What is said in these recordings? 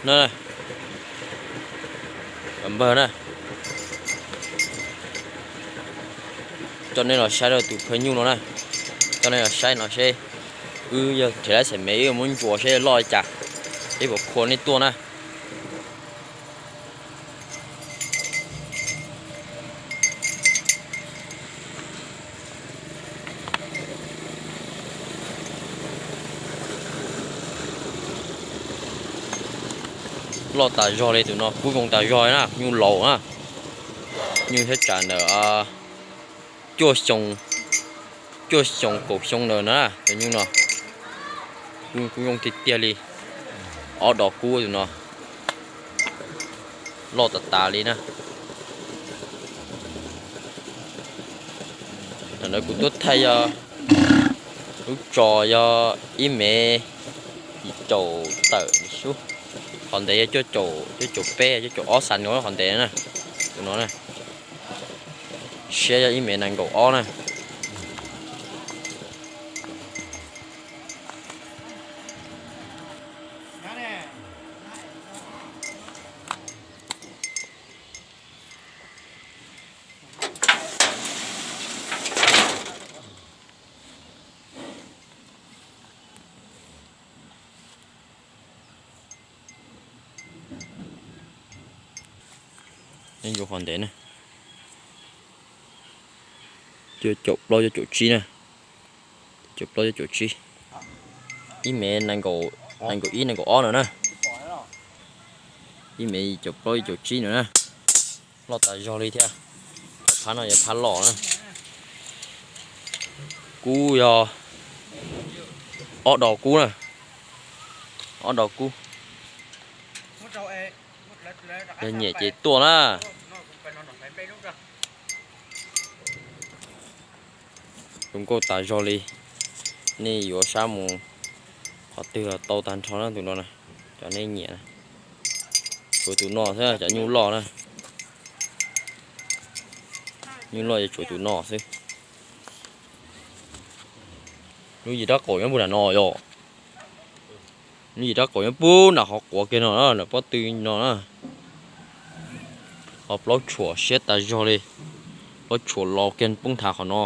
Na, npawg na, coj nej los saib rau tus phaj nyuj no na, coj nej los saib no seb, wb yog nrhiav lawv xam mev wb muab ntsuas seb loj li cas, seb puas khua nej tuaj na. Loj tas zog li tus no, kub zoo tas zog na, nyuj laus na, nyuj thiab tsam ntawm cuaj xyoo, cuaj xyoo kaum xyoo ntawd na, tus nyuj no. Kub zoo tiag tiag li, ob dos kub tus no, loj tas tas li na. Tam ntawd kuv tuaj thaij yog lub tso yog ib mev yim caum tawm xub, qhov ntev yog cuaj caum, cuaj caum peb, cuaj caum ob xas nkaus qhov ntev na, tus no na. Siab yog ib mev nees nkaum ob na. Yuav qhov ntev na, cuaj caum plaub cuaj caum tsib na, cuaj caum plaub cuaj caum tsib, ib mev nees nkaum ib nees nkaum ob no na, ib mev yim caum plaub yim caum tsib no na. Loj tas zog li thiab, cov phab no yog phab loj na. Kub yog ob dos kub na, ob dos kub. Yog nyiam ces tuaj na. Zoo nkauj tas zog li, nej yuav sab mus qhov twg los tau tag nrho na tus no na, cov nej nyiam na. Tshuav tus no xwb, cov nyuj loj na, nyuj loj yuav tshuav tus no xwb. Lub yim rab qaum nyob puag nram no yom, lub yim rab qaum nyob puag nram qhov quav kiag no na, nram pob tw no na. Ho plaub tshuam siab tas zog li, plaub tshuam los kiag poob nthav qhov no,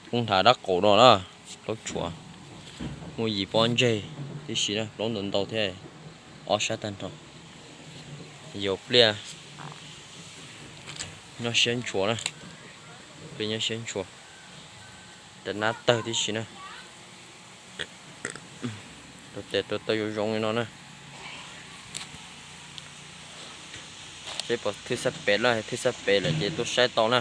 poob nthav rab qaum no na, plaub tshuam. Muaj yim pob ntseg tib si na, plaub ntau ntau thiab, ob sab tag nrho. Yus pliaj nyob siab ntshua na, pliaj nyob siab ntshua, rau nab tawg tib si na. Rau tes rau taw zoo zoo li no na. Seb puas thwj xab pem lawm, thwj xab pem lawm ces tuaj saib tau na.